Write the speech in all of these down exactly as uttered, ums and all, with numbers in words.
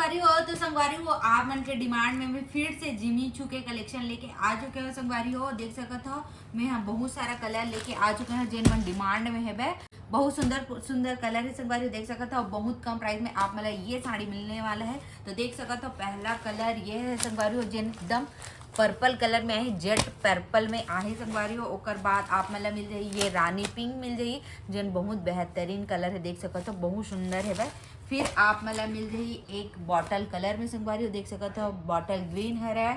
संगवारी हो, तो संगवारी हो, आप मन के डिमांड में मैं फिर से जिमी चू के कलेक्शन लेके आ चुके हो। संगवारी हो, देख सकत हो, मैं ह बहुत सारा कलर लेके आ चुके हो, जेन मन डिमांड में हेबे। बहुत सुंदर सुंदर कलर है संगवारी हो, देख सकत हो, बहुत कम प्राइस में आप मन ला ये साड़ी मिलने वाला है। तो देख सकत हो, पहला कलर ये है संगवारी हो, जेन एकदम पर्पल कलर में आहे, जेट पर्पल में आहे संगवारी हो। ओकर बाद आप मन ला मिल जाही ये रानी पिंक मिल जाही, जेन बहुत बेहतरीन कलर है, देख सकत हो, बहुत सुंदर है भाई। फिर आप मन ला मिल जाही एक बॉटल कलर में संगवारी हो, देख सकत हो, बॉटल ग्रीन हरे।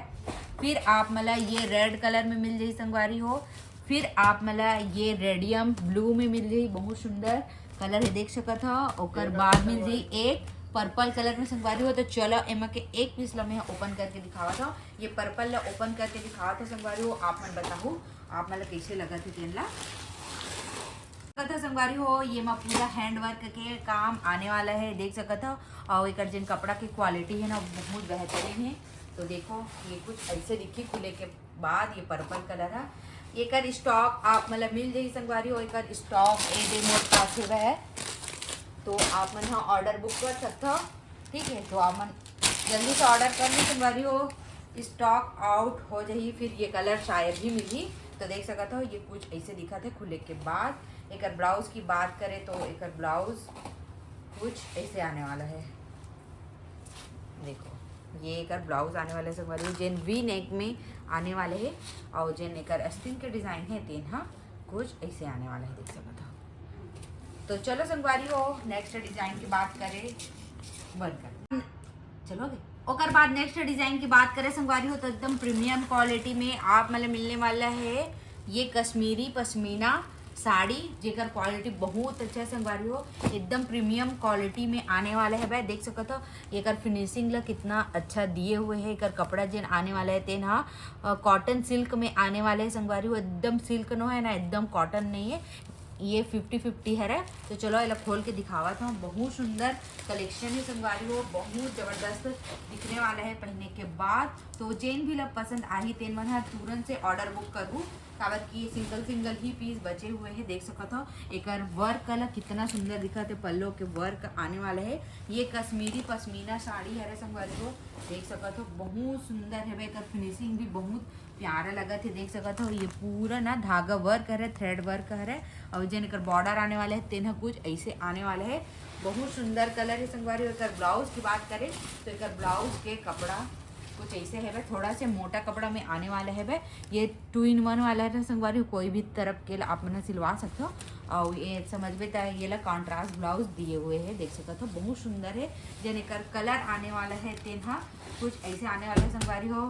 फिर आप मन ला ये रेड कलर में मिल जाही संगवारी हो। फिर आप मन ला ये रेडियम ब्लू में मिल जाही, बहुत सुंदर कलर है, देख सकत हो। ओकर बाद मिल जाही एक पर्पल कलर में संगवारी हो। तो चलो, एमा के एक पीस ला मैं ओपन करके दिखावत हूँ। ये पर्पल ला ओपन करके दिखावत हूँ संगवारी हो, आप मन बताहू, आप मन ला कैसे लगत है तेन ला। सकत हो संगवारी हो, ये मा पूरा हैंड वर्क के काम आने वाला है, देख सकत हो। और एकर जेन कपड़ा के क्वालिटी है ना, बहुत बेहतरीन है। तो देखो, ये कुछ ऐसे दिखी खुले के बाद, ये पर्पल कलर है। एकर स्टॉक आप मन ला मिल जाही संगवारी हो, एकर स्टॉक ए डे मोर पास हेवय है, तो आप मन ह ऑर्डर बुक कर सकत हो। ठीक है, तो आप मन जल्दी से ऑर्डर कर लो संगवारी हो, स्टॉक आउट हो जाही, फिर ये कलर शायद ही मिलही। तो देख सकत हो, ये कुछ ऐसे दिखत है खुले के बाद। एकर ब्लाउज की बात करें तो एकर ब्लाउज कुछ ऐसे आने वाला है, देखो, ये एकर ब्लाउज आने वाला है संगवारी हो, जेन वी नेक में आने वाले है। और जेन एकर अस्तीन के डिजाइन है, तेन हा कुछ ऐसे आने वाला है, देख सकत हो। तो चलो संगवारी हो, नेक्स्ट डिजाइन की बात करें, बंद कर, चलो आगे। ओकर बाद नेक्स्ट डिजाइन की बात करें संगवारी हो, तो एकदम प्रीमियम क्वालिटी में आप मन ला मिलने वाला है ये कश्मीरी पश्मीना साड़ी, जेकर क्वालिटी बहुत अच्छा है संगवारी हो, एकदम प्रीमियम क्वालिटी में आने वाला है भाई। देख सकत हो, एकर फिनिशिंग ला कितना अच्छा दिए हुए है। एकर कपड़ा जेन आने वाला है, तेन हा, अ, कॉटन सिल्क में आने वाला है संगवारी हो, एकदम सिल्क नो है ना, एकदम कॉटन नहीं है। ये फिफ्टी फिफ्टी हरे। तो चलो, एला खोल के दिखावत हूँ। बहुत सुंदर कलेक्शन है संगवारी हो, बहुत जबरदस्त दिखने वाला है पहने के बाद। तो जेन भी ला पसंद आही, तेन मन ह तुरंत से ऑर्डर बुक करू, काबर कि सिंगल सिंगल ही पीस बचे हुए हैं। देख सकत हो, एकर वर्क ला कितना सुंदर दिखत है, पल्लो के वर्क आने वाला है। ये कश्मीरी पश्मीना साड़ी हरे संगवारी हो, देख सकत हो, बहुत सुंदर है। एकर फिनिशिंग भी बहुत प्यारा लगत है, देख सकत हो। ये पूरा ना धागा वर्क हरे, थ्रेड वर्क हरे, और जेन एकर बॉर्डर आने वाला है, तेन ह कुछ ऐसे आने वाला है। बहुत सुंदर कलर है संगवारी। एकर ब्लाउज की बात करें तो एकर ब्लाउज के कपड़ा कुछ ऐसे है, थोड़ा से मोटा कपड़ा में आने वाला है। ये टू इन वन वाला है संगवारी, कोई भी तरफ के आप मन सिलवा सकते हो। और ये समझबे त ये ला कॉन्ट्रास्ट ब्लाउज दिए हुए है, देख सकत हो, बहुत सुंदर है। जेन एकर कलर आने वाला है, तेन हा कुछ ऐसे आने वाला है संगवारी हो,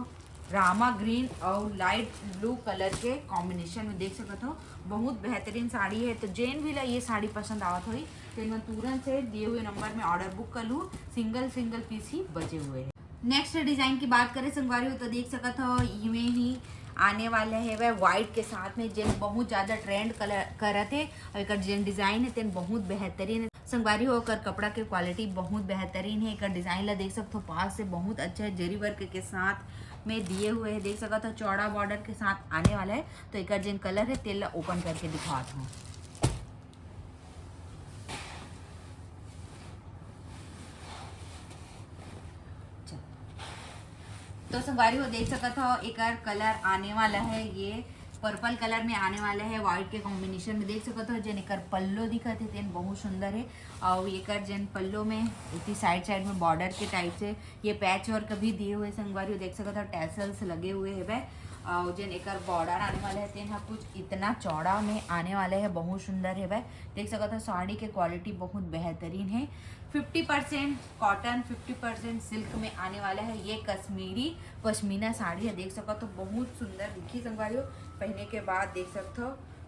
रामा ग्रीन और लाइट ब्लू कलर के कॉम्बिनेशन में, देख सकत हो, बहुत बेहतरीन साड़ी है। तो जेन भी ला ये साड़ी पसंद आवत होही, तेन मन तुरंत से दिए हुए नंबर में ऑर्डर बुक कर लू। सिंगल सिंगल पीस ही बचे हुए हैं। नेक्स्ट डिजाइन की बात करें संगवारी हो, तो देख सकत हो, इमे ही आने वाले है वह व्हाइट के साथ में, जेन बहुत ज्यादा ट्रेंड कलर करत है। और एकर जेन डिजाइन है, तेन बहुत बेहतरीन है संगवारी हो। एकर कपड़ा के क्वालिटी बहुत बेहतरीन है। एकर डिजाइन ला देख सकत हो, पास से बहुत अच्छा है, जरी वर्क के साथ में दिए हुए है, देख सकत हो, चौड़ा बॉर्डर के साथ आने वाला है। तो एकर जेन कलर है, तेन ला ओपन करके दिखात हूँ। तो संगवारी हो, देख सकत हो, एकर कलर आने वाला है, ये पर्पल कलर में आने वाला है, व्हाइट के कॉम्बिनेशन में। देख सकत हो, जेन एकर पल्लो दिखत है, तेन बहुत सुंदर है। और एकर जेन पल्लो में इतनी साइड साइड में बॉर्डर के टाइप से ये पैच वर्क भी दिए हुए संगवारी हो, देख सकत हो, टैसल्स लगे हुए हेबे। और जेन एकर बॉर्डर आने वाला है, तेन ह कुछ इतना चौड़ा में आने वाला है, बहुत सुंदर हेबे। देख सकत हो, साड़ी के क्वालिटी बहुत बेहतरीन है। Fifty percent cotton, fifty percent silk में आने वाला है। ये कश्मीरी पश्मीना साड़ी है, देख सकत हो, बहुत सुंदर दिखी संगवारी हो। पहने के बाद देख सकत हो,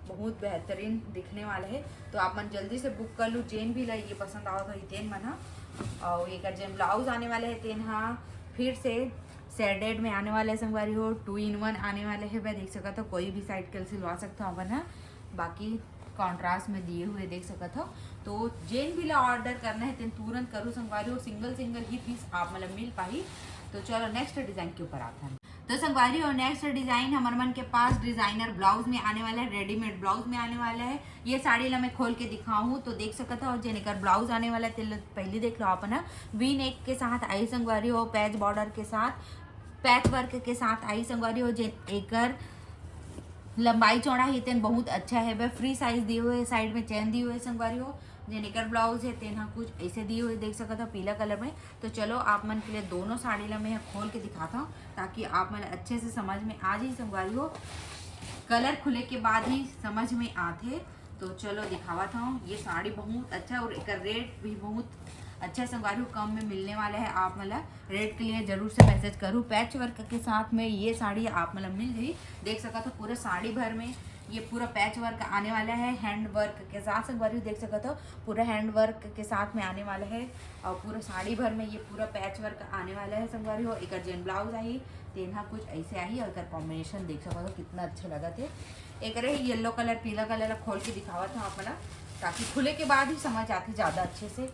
बहुत बेहतरीन दिखने वाला है। तो आप मन जल्दी से बुक कर लू, जेन भी ला ये पसंद आवत होही, तेन मन ह। और एकर जेन ब्लाउज आने वाले है, तेन ह फिर से शेडेड में आने वाले है संगवारी हो, टू इन वन आने वाले है। भाई देख सकत हो, कोई भी साइड के सिलवा सकत हो अपन ह, बाकी कॉन्ट्रास्ट में दिए हुए देख सकत हो। तो जेन भी ला ऑर्डर करना है, तेन तुरंत करू संगवारी हो, सिंगल सिंगल ही पीस आप मन ला मिल पाही। तो चलो, नेक्स्ट डिजाइन के ऊपर आते हैं। तो संगवारी हो, नेक्स्ट डिजाइन हमर मन के पास डिजाइनर ब्लाउज में आने वाला है, रेडीमेड ब्लाउज में आने वाला है। ये साड़ी ला मैं खोल के दिखाऊँ तो देख सकत हो, जेन एकर ब्लाउज आने वाला है, तेला पहली देख लो आप ना। वी नेक के साथ आई संगवारी हो, पैच बॉर्डर के साथ, पैच वर्क के साथ आई संगवारी हो। जेन एकर लंबाई चौड़ा ही तेन बहुत अच्छा है, फ्री साइज दिए हुए, साइड में चेन दिए हुए संगवारी हो। जेन एकर ब्लाउज है, तेन ह कुछ ऐसे दिए हुए देख सकत हो, पीला कलर में। तो चलो, आप मन के लिए दोनों साड़ी ला मैं खोल के दिखाता हूँ, ताकि आप मन अच्छे से समझ में आ जाए संगवारी हो। कलर खुले के बाद ही समझ में आथे। तो चलो, दिखावत हूँ। ये साड़ी बहुत अच्छा और एकर रेट भी बहुत अच्छा है संगवारी हो, कम में मिलने वाला है। आप मन ला रेट के लिए जरूर से मैसेज करूँ। पैच वर्क के साथ में ये साड़ी आप मन ला मिल जाही। देख सकत हो, पूरा साड़ी भर में ये पूरा पैच वर्क आने वाला है, हैंड वर्क के साथ संगवारी हो। देख सकत हो, पूरा हैंड वर्क के साथ में आने वाला है और पूरा साड़ी भर में ये पूरा पैच वर्क आने वाला है संगवारी हो। एकर जेन ब्लाउज आही, तेन ह कुछ ऐसे आही और एकर कॉम्बिनेशन देख सकत हो, कितना अच्छा लगत है। एकरे येलो कलर, पीला कलर ला खोल के दिखावत हूँ आप मन ला, ताकि खुले के बाद ही समझ आथे ज़्यादा अच्छे से।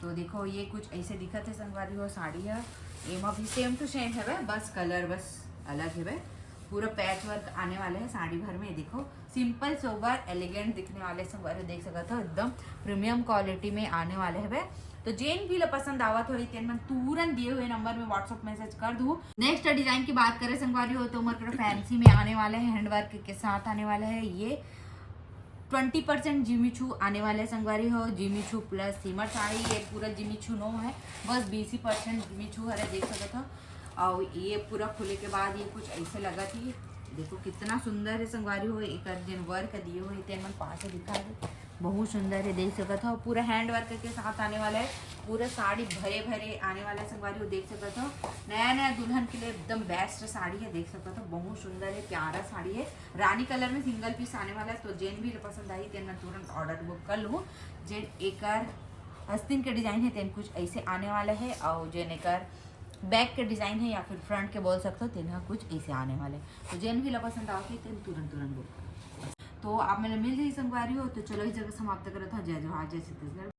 तो देखो, ये कुछ ऐसे दिखत है संगवारी हो साड़ी है। एमा भी सेम टू सेम हवे, बस कलर बस अलग हवे। पूरा पैच वर्क आने वाला है साड़ी भर में। देखो, सिंपल, सोबर, एलिगेंट दिखने वाले संगवारी हो, देख सकत हो, एकदम प्रीमियम क्वालिटी में आने वाले हवे। तो जेन भी ला पसंद आवत होही, तेन मन तुरंत दिए हुए नंबर में WhatsApp मैसेज कर दू। नेक्स्ट डिजाइन की बात करें संगवारी हो, तो ओमर करा फैंसी में आने वाला है, हैंड वर्क के साथ आने वाला है। ये ट्वेंटी परसेंट जिमीचू आने वाला है संगवारी हो, जिमीचू प्लस सीमर साड़ी। ये पूरा जिमीचू नो है, बस बीस ही परसेंट जिमीचू हरे, देख सकत हो। और ये पूरा खुले के बाद ये कुछ ऐसे लगत ही। देखो, कितना सुंदर है संगवारी हो, एकर जेन वर्क दिए हुए, तेन मन पास से दिखा दे, बहुत सुंदर है, देख सकत हो। पूरा हैंड वर्क के साथ आने वाला है, पूरा साड़ी भरे भरे आने वाला है संगवारी हो, देख सकत हो। नया नया दुल्हन के लिए एकदम बेस्ट साड़ी है, देख सकत हो, बहुत सुंदर है, प्यारा साड़ी है। रानी कलर में सिंगल पीस आने वाला है, तो जेन भी पसंद आई, तेन तुरंत ऑर्डर बुक कर लू। जेन एकर आस्तीन के डिजाइन है, तेन कुछ ऐसे आने वाला है, और जेन एकर बैक के डिजाइन है या फिर फ्रंट के बोल सकते हो, तेन ह कुछ ऐसे आने वाले। तो जेन भी ला पसंद आवत है, तेन तुरंत तुरंत बुक करो। तो आप मन ला मिल जाही संगवारी हो। तो चलो, इस जगह समाप्त करत हूँ। जय जोहार, जय छत्तीसगढ़।